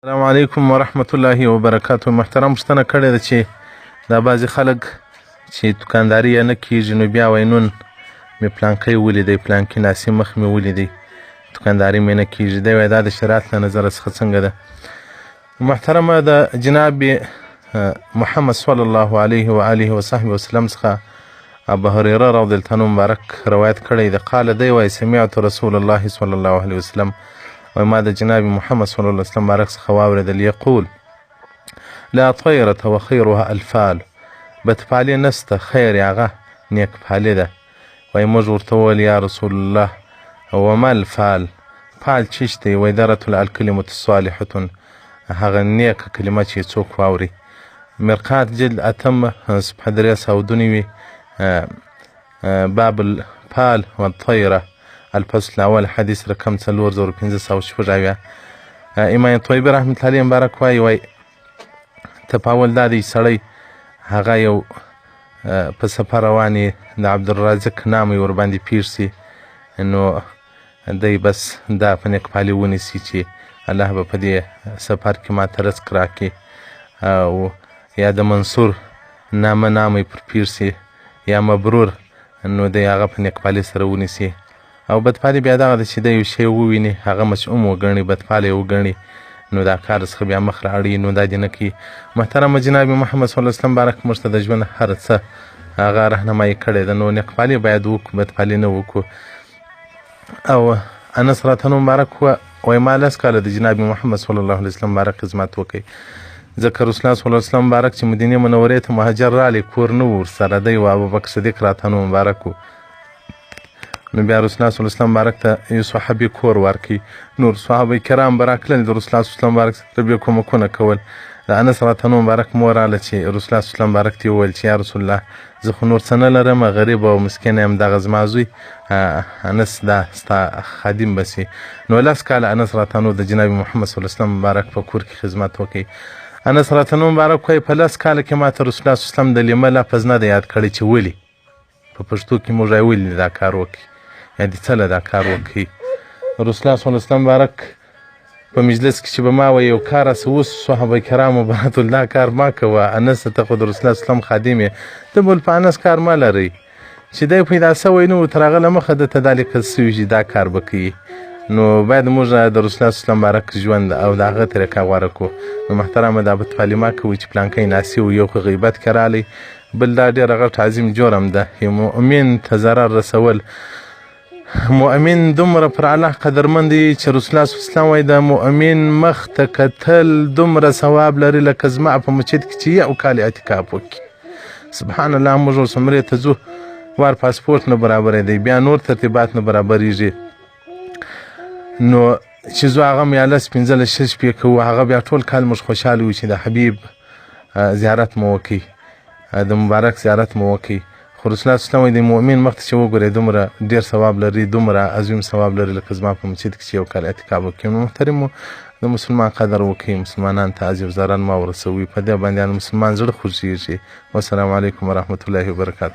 السلام علیکم ورحمت الله وبرکاته. محترم پوښتنه کړې ده چې دا بعضې خلک چې دکانداري یې نه کېږي، نو بیا وایي نن مې پلانکی ولیدی، پلانکي ناسي مخ مې ولیدی، دکانداري مې نه کېږي. دی وایي دا د شریعت له نظره څخه څنګه ده؟ محترمه، د جناب محمد صلی الله علیه و آله وصحبه وسلم څخه ابو هريره رضی الله عنه مبارک روایت کړی دی. قال، دی وایي سمعت رسول الله صلی الله علیه وسلم، وایي ما د جناب محمد صلی الله علیه وسلم مبارک څخه واورېدل، یقول لا طیرة وخیرها الفال، بدفعلي نسته، خیر یې هغه نیک فعلي ده. وایي موږ ورته وویل یا رسول الله وما الفال، فال چیش دی؟ وایي درة الکلمة الصالحة، هغه نیکه کلمه چې څوک واوري. مرقات جلد اتم صفحه 392، باب الفال والطیره، الفصل الاول، حدیث رقم 4576. امام طیبي رحمت الله علیه مبارک وایي، وایي تفاول دا دی سړی هغه یو په سفر روان یې، د عبدالرازق نام یې ورباندې پېښ سي، نو دی بس دا په نیکپالي ونیسي چې الله به په دې سفر کې ماته رزق راکړي، او یا د منصور نامه نام یې پر پېښ سي، یا مبرور، نو دی هغه په نیکپالي سره ونیسي. او بدفالي بیا دغه ده چې دی یو شی وویني، هغه مشؤوم وګڼي، بدفالی وګڼي، نو دا کار څخه بیا مخ رااړوي، نو دا دې نه کوي. محترمه جناب محمد صلی الله علیه وسلم مبارک موږ ته د ژوند هر څه هغه رهنمایي کړې ده، نو نیکپالي باید وکړو، بدفالي نه وکړو. او انس راتنو مبارک وایي ما لس کاله د جناب محمد صلی الله علیه وسلم مبارک خدمت وکړي، ځکه رسول الله صلی الله علیه وسلم مبارک چې مدینې منورې ته مهاجر راغلی کور نه و ورسره، دی و ابوبکر صدیق راتنو مبارک و. نو بیا رسول الله صلی الله علیه وسلم مبارک ته یو صحابي کور ورکړي، نور صحابه کرام به راکړل، د رسول الله صلی الله علیه وسلم مبارک سره به یې کومکونه کول. د انس راتنو مبارک مور راغله چې رسول الله صلی الله علیه وسلم مبارک ته یې وویل چې یا رسول الله زه خو نور څه نه لرم، غریب او مسکین یم، دغه زما زوی انس دا ستا خادم به سي. نو لس کاله انس راتنو د جناب محمد صلی الله علیه وسلم مبارک په کور کې خدمت وکړي. انس راتنو مبارک وایي په لس کاله کې ماته رسول الله صلی الله علیه وسلم د لیمه لفظ نه دی یاد کړی چې ولي په پښتو کې موږ یې ولي دا کار وکړي، یا دې څه له دا کار وکړي. رسول الله صلی الله علیه وسلم مبارک په مجلس کې چې به ما وایي یو کار هسې وسو، صحابه کرامو به راتلل دا کار ما کوه، انس ته خو د رسول الله صلی الله علیه وسلم خادم یې، ته بل په انس کار مه لرئ، چې دی پیدا سوی نه و تر هغه له مخه ده ته دا لیکل سوي چې دا کار به کوي. نو باید موږ د رسول الله صلی الله علیه وسلم مبارک ژوند او د هغه طریقه غوره کړو. نو محترمه دا بدفعلي مه کوئ چې پلانکی ناسي و، یو خو غیبت کې راغلی، بل دا ډېره غټ عظیم جرم ده، یو مؤمن ته ضرر رسول. مؤمن دومره پر الله قدرمن دی چې رسول الله صلی الله علیه وسلم وایي د مؤمن مخ ته کتل دومره ثواب لري لکه زما په مسجد کې چې یو کال اعتکاف وکړي. سبحان الله، موږ اوس عمرې ته ځو، وار پاسپورټ نه برابرې دی، بیا نور ترتیبات نه برابرېږي، نو چې ځو هغه هم یا لس پنځلس 20 شپې کوو، هغه بیا ټول کال موږ خوشحاله یو چې د حبیب زیارت مو وکړي، د مبارک زیارت مو وکړي. خو رسول الله صلی الله علیه وسلم وایي د مؤمن مخ ته چې وګورې دومره ډېر ثواب لري، دومره عظیم ثواب لري لکه زما په مسجد کې چې یو کال اعتکاف وکړي. نو محترمو د مسلمان قدر وکړئ، مسلمانان ته عذاب ضرر مه ورسوئ، په دې باندې مسلمان زړه خوږېږي. والسلام علیکم ورحمت الله وبرکاته.